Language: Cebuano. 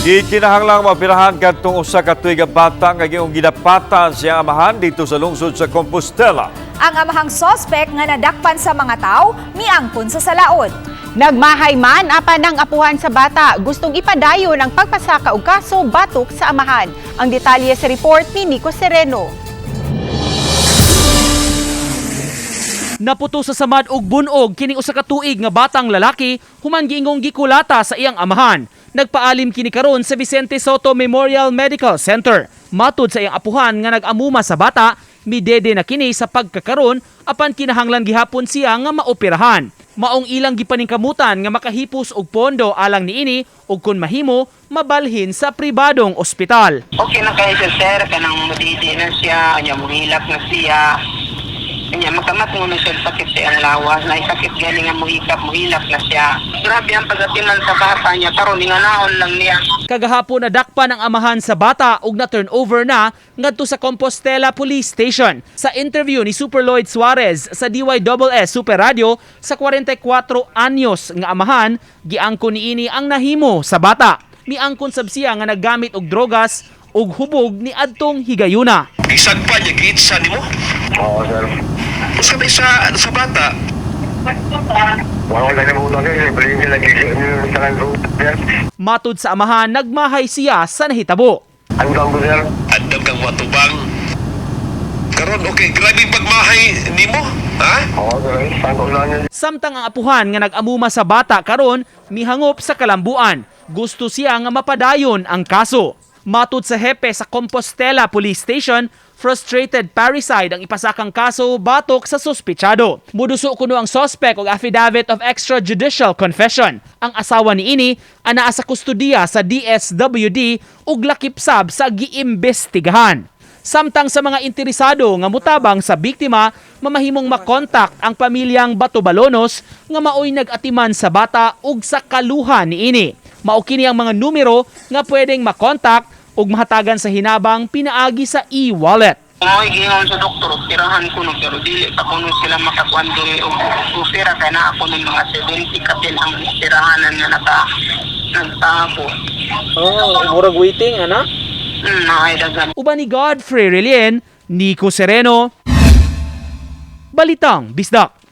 Gikinahanglang maoperahan kadtong usa ka tuig nga bata nga giingong gidapatan sa iyang amahan didto sa lungsod sa Compostela. Ang amahang sospek nga nadakpan sa mga tao, miangkon sa salaod. Nagmahay man apan ang apuhan sa bata, gustong ipadayon ang pagpasaka og kaso batok sa amahan. Ang detalye sa report ni Nico Sereno. Naputo sa samad og bunog kining usa ka tuig nga batang lalaki human giingong gikulata sa iyang amahan. Nagpaalim kini karon sa Vicente Soto Memorial Medical Center. Matud sa iyang apuhan nga nag-amuma sa bata, midede na kini sa pagkakaron apan kinahanglan gihapon siya nga maoperahan. Maong ilang gipaningkamutan nga makahipos og pondo alang niini ug kun mahimo mabalhin sa pribadong ospital. Okay na kayo siya, sir, kanang mudidi na siya, kanya muhilak na siya. Kanya magkamat mo na siya sakit sa iyang lawas, na sakit gani nga muhikap, muhilak na siya. Grabe ang pagatiman sa bata niya, karon inganaon lang niya. Kagahapon nadakpan ang amahan sa bata ug na turnover na ngadto sa Compostela Police Station. Sa interview ni Super Lloyd Suarez sa DYSS Super Radio sa 44 anyos nga amahan, giangkon niini ang nahimo sa bata. Miangkon sab siya nga naggamit og drogas ug hubog ni adtong higayuna. Gisagpa niya, giitsa nimo? Oo, sir. Usa may sa bata? Wala lang naman utang, sir. Bali nila sa kanto, sir. Matud sa amahan, nagmahay siya sa nahitabo. Ang ko, sir. Andam kang watubang. Karon okay, grabe yung pagmahay nimo, ha? Oo, sir. Sangko lang yun. Samtang ang apuhan nga nag-amuma sa bata karon mihangop sa kalambuan. Gusto siya nga mapadayon ang kaso. Matud sa hepe sa Compostela Police Station, frustrated parricide ang ipasakang kaso batok sa suspitsado. Muduso kuno ang suspect og affidavit of extrajudicial confession. Ang asawa niini anaa sa kustudiya sa DSWD ug lakip sab sa giimbestigahan. Samtang sa mga interesado nga mutabang sa biktima, mamahimong makontak ang pamilyang Batobalonos nga maoy nag-atiman sa bata ug sa kaluha niini. Mao kini ang mga numero nga pwedeng makontak ug mahatagan sa hinabang pinaagi sa e-wallet. Mo'y giingon sa doktor, operahan ko no, pero dili pa kuno sila makakuan diri og opera kay naa ko ng mga 70 kapil ang operahanan nga nagtabo. Oh, murag waiting ana. Naay dagan. Uban ni Godfrey Relien, Nico Sereno, Balitang Bisdak.